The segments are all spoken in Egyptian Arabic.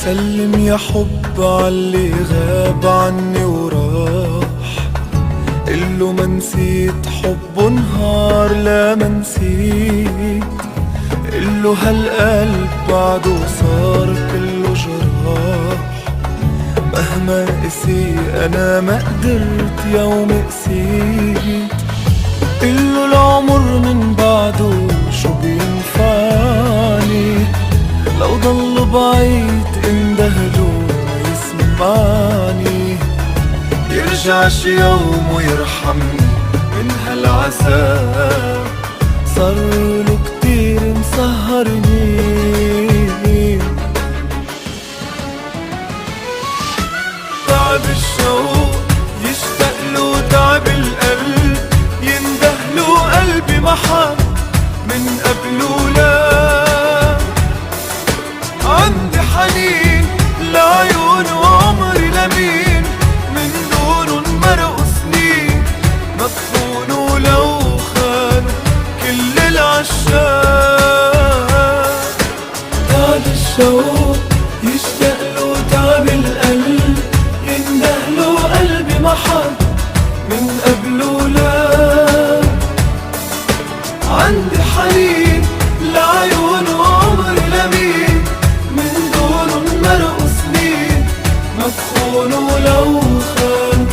سلم يا حب عاللي غاب عني وراح، قلة ما نسيت حبه نهار، لا ما نسيت، قلة هالقلب بعده صار كله جراح، مهما قسي انا ما قدرت يوم قسيت، قلة العمر من بعده شو بينفعني، لو ضل بعيد اندهله ما يسمعني، يرجع شي يوم ويرحمني من هالعذاب، صارله كتير مسهرني. تعب الشوق يشتاق له، تعب القلب يندهله، قلبي ما حب من قبله، لا عندي حنين لعيونه عمري لمين، من دونه مرقوا سنين، ما بخونوا لو خانوا كل العشاق. تعب الشوق يشتاق له، تعب القلب يندهله، قلبي ما حب من قبله، لا عندي حنين لعيونه عمري لمين، من دونه مرقوا سنين، ما بخونوا لو خانوا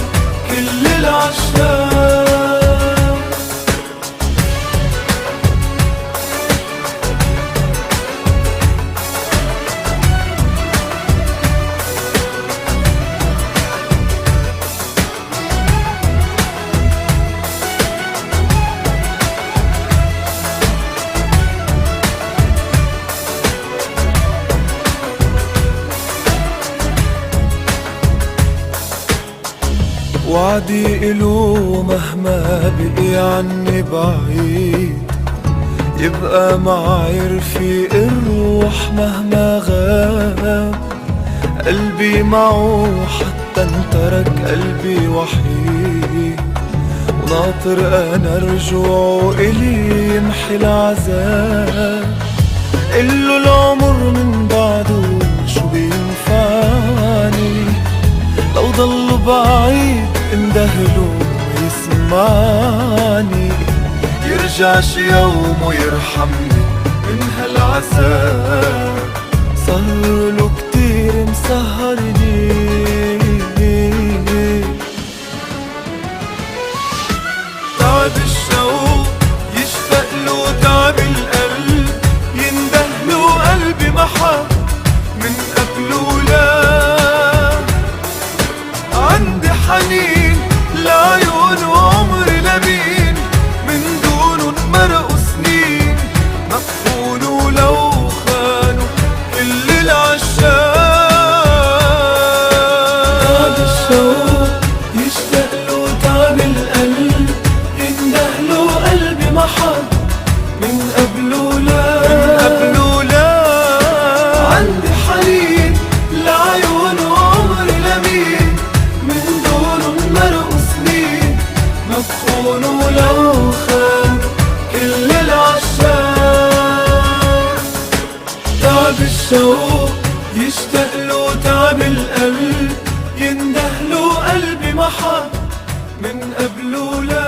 كل العشاق. وعدي إلو مهما بقي عني بعيد، يبقى معي رفيق الروح مهما غاب، قلبي معه حتى انترك قلبي وحيد، وناطر أنا رجوعه إلي يمحي العذاب، قله العمر من بعده شو بينفعني، لو ضل بعيد اندهله يسمعني، يرجع شي يوم ويرحمني من هالعذاب، صارله كتير مسهرني. تعب الشوق يشتاق له، تعب القلب يندهله، قلبي ما حب من قبله، لا عندي حنين لعيونه عمري لمين، من دونه مرقوا سنين، ما بخونوا لو خانوا كل العشاق. تعب الشوق يشتاق له، تعب القلب يندهله، قلبي ما حب من قبله، لا من قبله، لا عندي حنين لعيونه عمري لمين، من دونه مرقوا سنين، ما بخونوا لو خانوا كل العشاق. تعب الشوق يشتاق له، تعب القلب يندهله، قلبي ما حب من قبله، لا.